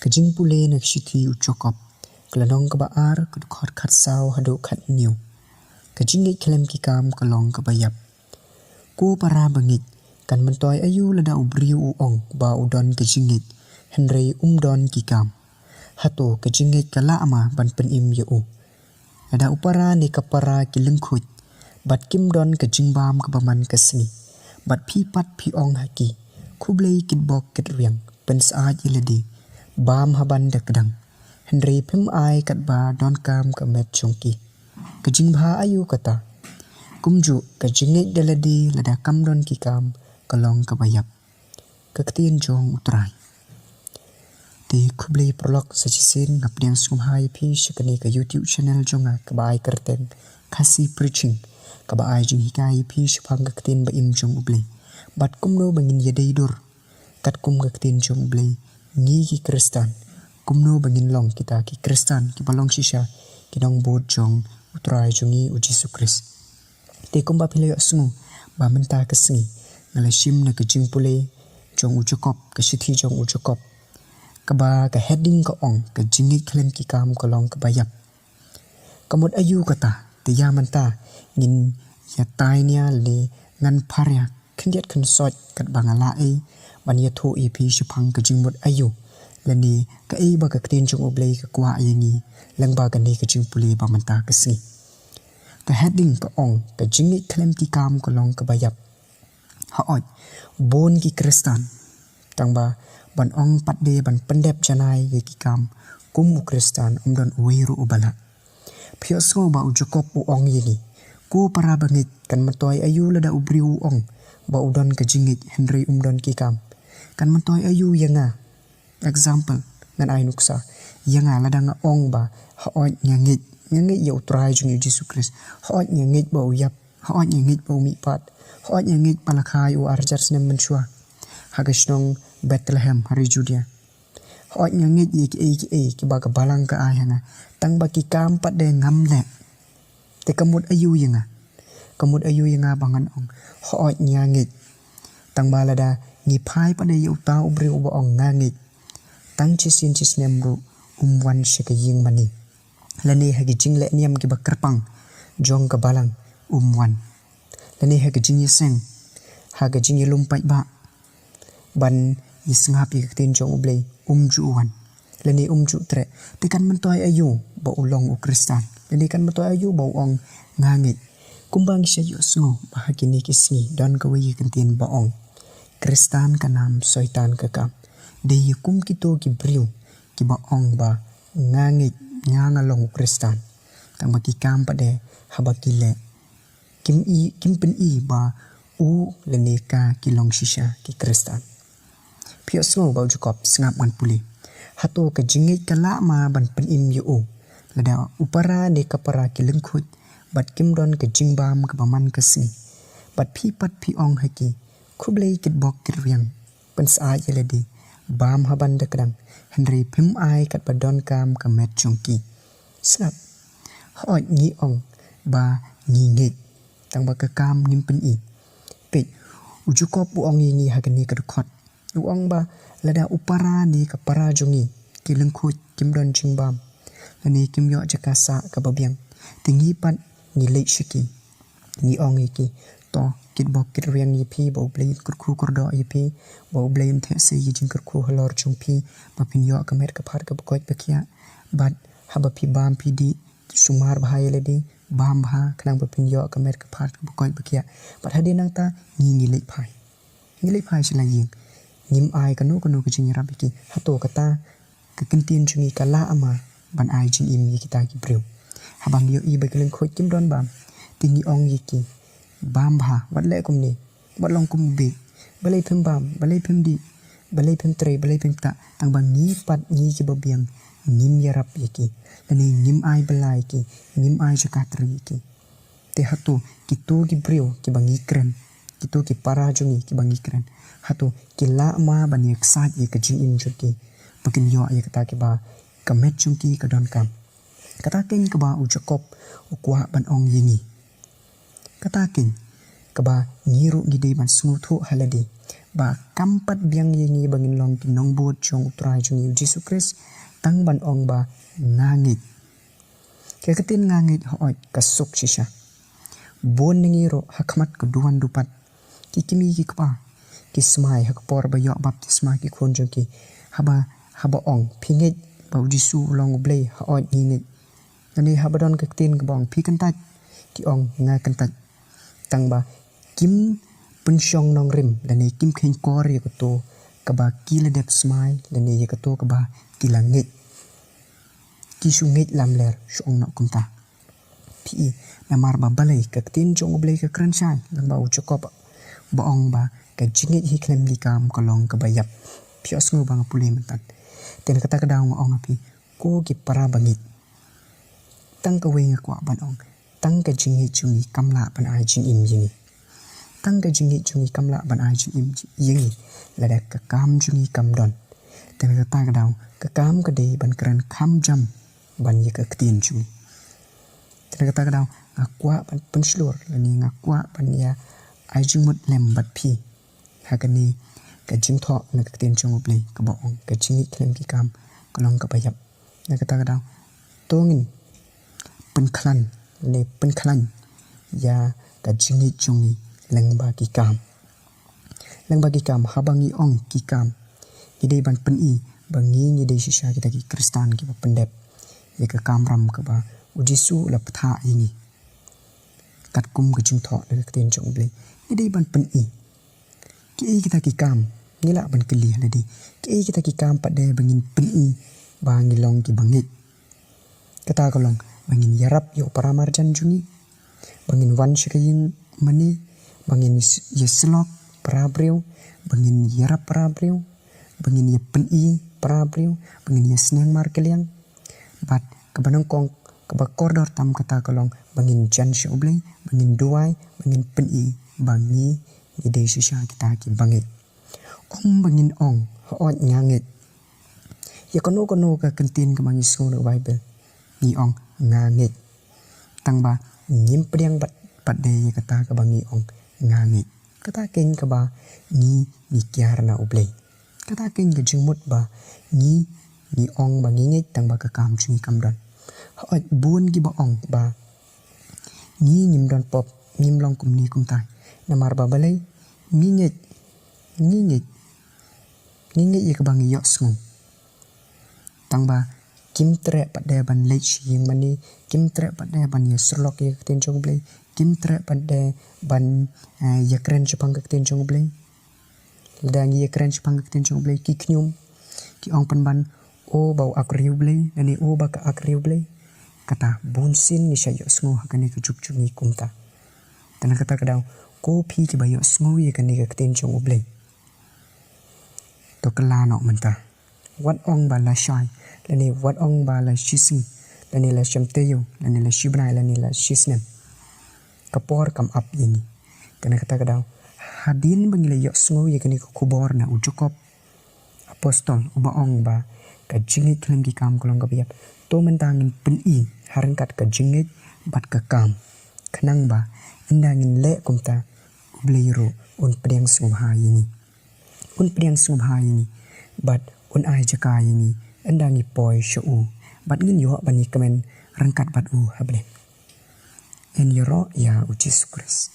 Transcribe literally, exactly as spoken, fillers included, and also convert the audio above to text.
Ka jingpule na ka shithi u Jakob, ka lynnong kaba ar, ka dkhot khatsaw haduh khathynñiew. Ka jingngeit khlem ki kam ka long kaba ïap. Ko para bangeit, kan myntoi aïu lada u briew u ong ba u don ka jingngeit, hynrei um don ki kam? Hato ka jingngeit ka lah ma ban pynim ïa u? Lada u para ne ka para ki lyngkhuid, bad kim don ka jingbam kaba man ka sngi, bad phi pat phi ong ha ki, khublei kitbok kitrwiang, pynsyaid ïa lade, bam ha ban da kdang, hynrei phim ai katba donkam ka met jong ki. Ka jingbha aïu kata? Kumjuh ka jingngeit da lade lada kam don ki kam ka long kaba ïap. Ka ktien jong u Trai. Te khublei paralok, sa shisien nga pdiang sngewbha ïa phi sha kane ka YouTube channel jong nga kaba ai kyrteng Khasi Preaching, kaba ai jinghikai ïa phi shaphang ka ktien ba im jong U Blei. Bad kumno ba ngin ïadei dur katkum ka ktien jong U Blei, ngi ki Khristan. Kumno ba ngin long kita ki Khristan kiba long shisha ki nongbud jong u Trai jong ngi u Jisu Khrist. Te kumba phi la ïohsngew ba mynta ka sngi nga la shim na ka jingpule jong u Jakob, ka shithi jong u Jakob, kaba ka heading ka ong, ka jingngeit khlem ki kam ka long kaba ïap. Ka mut aïu kata? Te ïa mynta ngin ïa tai nia lane ngan pharia khyndiat khynsoit katba nga lah ei ban ïathuh ïa phi shaphang ka jingmut aïu lane kaei ba ka ktien jong U Blei ka kwah ïa ngi lyngba kane ka jingpule ba mynta ka sngi. Ka heading ka ong, ka jingngeit khlem ki kam ka long kaba ïap. Hooid, bun ki Khristan, tangba ban ong pat de ban pyndep janai ïa ki kam kum u Khristan, ym don uwei ruh uba lah. Phi ïohsngew ba u Jakob u ong ïa ngi, ko para bangeit, kan myntoi aïu lada u briew u ong ba u don ka jingngeit hynrei um don ki kam? Kan myntoi aïu ïa nga? Example, ngan ai nuksa. Ïa nga, lada nga ong ba, hooid nga ngeit, nga ngeit ïa u Trai jong ngi u Jisu Khrist. Hooid nga ngeit ba u ïap. Hooid nga ngeit ba u mihpat. Hooid nga ngeit ba la kha ïa u arhajar snem mynshuwa ha ka shnong Bethlehem ha ri Judia. Hooid nga ngeit ïa kiei kiei kiba ka balang ka ai ha nga. Tangba ki kam pat de ngam leh. Te ka mut aïu ïa nga? Ka mut aïu ïa nga ba ngan ong, hooid nga ngeit? Tangba lada ngi phai pat de ïa uta u briew uba ong nga ngeit, tang shisien shisnem ruh um wan sha ka ïing mane. Lane ha ki jingleh niam kiba kyrpang jong ka balang um wan. Lane ha ka jingïaseng, ha ka jingïalum paidbah ban ïasngap ïa ka ktien jong U Blei, um ju wan. Lane um ju treh. Te kan myntoi aïu ba u long u Khristan? Lane kan myntoi aïu ba u ong nga ngeit? Kumba ngi sa ïohsngew ba ha kine ki sngi don kawei ka ktien ba ong, Khristan ka nam, Soitan ka kam. Dei ïa kum kito ki briew kiba ong ba nga ngeit, nga nga long u Khristan. Tangba ki kam pat de haba ki leh, kim i, kim pyni ba u lane ka ki long shisha ki Khristan. Phi ïohsngew ba u Jakob, sngap ngan pule. Hato ka jingngeit ka lah ma ban pynim ïa u? Lada u para ne ka para ki lyngkhuid, bad kim don ka jingbam kaba man ka sngi. Bad phi pat phi ong ha ki, khublei kitbok kitrwiang, pynsyaid ïa lade, bam ha ban da kdang, hynrei phim ai katba donkam ka met jong ki. Sngap. Hooid ngi ong ba ngi ngeit, tangba ka kam ngim pyni. Peit, u Jakob u ong ïa ngi ha kane ka dkhot. U ong ba lada u para ne ka para jong ngi ki lyngkhuid kim don jingbam, lane kim ïoh jaka sah kaba biang, te ngi pat ngi leit sha ki, ngi ong ïa ki, to, kitbok kitrwiang ïa phi, ba U Blei un kyrkhu kyrdoh ïa phi, ba U Blei un theh sei ïa jingkyrkhu halor jong phi, ba phin ïoh ka met ka phad kaba koit ba khiah. Bad haba phi bam phi dih, sumar bha ïa lade, bam bha, khnang ba phin ïoh ka met ka phad kaba koit ba khiah. Bad hadien nangta ngi, ngi leit phai. Ngi leit phai sha la ïing. Ngim ai kano kano ka jingïarap ïa ki. Hato kata ka ktien jong ngi ka lah ma ban ai jingim ïa kita ki briew? Haba ngi ïohi ba ki lyngkhuid kim don bam, te ngi ong ïa ki, bam bha, wat leh kumne, wat long kum u bieit. Balei phim bam, balei phim dih, balei phim trei, balei phim ktah? Tangba ngi pat, ngi kiba biang, ngim ïarap ïa ki, lane ngim ai bylla ïa ki, ngim ai jaka trei ïa ki. Te hato kito ki briew kiba ngi kren, kito ki para jong ngi kiba ngi kren, hato ki lah ma ban ïaksaid ïa ka jingim jong ki, ba kin ïoh ïa kata kaba ka met jong ki ka donkam? Kata keiñ kaba u Jakob u kwah ban ong ïa ngi. Kata keiñ kaba ngi ruh ngi dei ban sngewthuh ha lade, ba kam pat biang ïa ngi ba ngin long ki nongbud jong U Trai jong ngi U Jisu Khrist, tang ban ong ba nga ngeit. Ka ktien nga ngeit hooid ka suk shisha. Bun na ngi ruh ha khmat ka duwan dupat, ki kmie ki kpa ki smai ha ka por ba ïoh baptisma ki khun jong ki, haba, haba ong phi ngeit ba U Jisu u long U Blei? Hooid ngi ngeit. Lane haba don ka ktien kaba ong phi kyntait, ki ong nga kyntait. Tang ba kim pynshong nongrim lane kim kheiñ kor ïa kato kaba ki la dep smai lane ïa kato kaba ki la ngeit. Ki shu ngeit lamler, shu ong noh kumta. Phi i, namar ba balei ka ktien jong U Blei ka kren shai lyngba u Jakob ba ong ba ka jingngeit hi khlem ki kam ka long kaba ïap. Phi ïohsngew ba nga pule mynta. Te na kata ka daw nga ong ha phi, ko ki para bangeit, tang kawei nga kwah ban ong, tang ka jingngeit jong ngi kam lah ban ai jingim ïa ngi. Tang ka jingngeit jong ngi kam lah ban ai jingim ïa ngi lada ka kam jong ngi kam don. Te na kata ka daw ka kam ka dei ban kren kham jam ban ïa ka ktien jong ngi. Te na kata ka daw nga kwah ban pynshlur lane nga kwah ban ïa ai jingmut lem bad phi ha kane ka jingthoh na ka ktien jong U Blei kaba ong ka jingngeit khlem ki kam ka long kaba ïap. Na kata ka daw to ngin pynkhlaiñ ne pynkhlaiñ ïa ka jingngeit jong ngi lyngba ki kam. Lyngba ki kam, haba ngi ong ki kam, ngi dei ban pyni ba ngi, ngi dei shisha kita ki Khristan kiba pyndep ïa ka kamram kaba U Jisu u la pynthah ïa ngi. Katkum ka jingthoh na ka ktien jong U Blei, ngi dei ban pyni kiei kita ki kam. Ngi lah ban kylli ha lade, kiei kita ki kam pat de ba ngin pyni ba ngi long kiba ngeit? Kata ka long ba ngin ïarap ïa u para marjan jong ngi, ba ngin wan sha ka ïing mane, ba ngin ïa syllok para briew, ba ngin ïarap para briew, ba ngin ïa pyni para briew, ba ngin ïa sneng markylliang. Bad kaba nyngkong, kaba kordor tam, kata ka long ba ngin jan sha U Blei, ba ngin duwai, ba ngin pyni ba ngi, ngi dei shisha kita kiba ngeit. Ym ba ngin ong hooid nga ngeit. Ïa kano kano ka kyntien kaba ngi sngew na ka Baibl ngi ong nga ngeit. Tang ba ngim pdiang bad pat de ïa kata kaba ngi ong nga ngeit. Kata keiñ kaba ngi, ngi kiar na U Blei. Kata keiñ ka jingmut ba ngi, ngi ong ba ngi ngeit tang ba ka kam jong ngi kam don. Hooid bun kiba ong ba ngi ngim don pop, ngim long kumne kumtai. Namar ba balei? Ngi ngeit, ngi ngeit, ngi ngeit ïa kaba ngi ïohsngew. Tang ba kim treh pat de ban leit sha ïing mane, kim treh pat de ban ïa syllok ïa ka ktien jong U Blei, kim treh pat de ban, eh, ïa kren shaphang ka ktien jong U Blei. Lada ngi ïa kren shaphang ka ktien jong U Blei, ki khñium, ki ong pynban, o ba u ak riewblei, lane o ba ka ak riewblei. Kata bun sien ngi shah ïohsngew ha kane ka juk jong ngi kumta. Te na kata ka daw, ko phi kiba ïohsngew ïa kane ka ktien jong U Blei, to kylla noh mynta. Wat ong ba lashai, lane wat ong ba lashisngi, lane lashemtaïew, lane lashibnai, lane lashisnem. Ka por kam ap ïa ngi. Te na kata ka daw, hadien ba ngi la ïohsngew ïa kane ka khubor na u Jakob apostol, uba ong ba ka jingngeit khlem ki kam ka long kaba ïap, to mynta ngin pyni ha ryngkat ka jingngeit bad ka kam, khnang ba ynda ngin leh kumta, U Blei ruh un pdiang sngewbha ïa ngi. Un pdiang sngewbha ïa ngi bad un ai jaka ïa ngi ynda ngi poi sha u, bad ngin ïoh ban ïakmen ryngkat bad u ha bneng. Ngin ïaroh ïa U Jisu Khrist.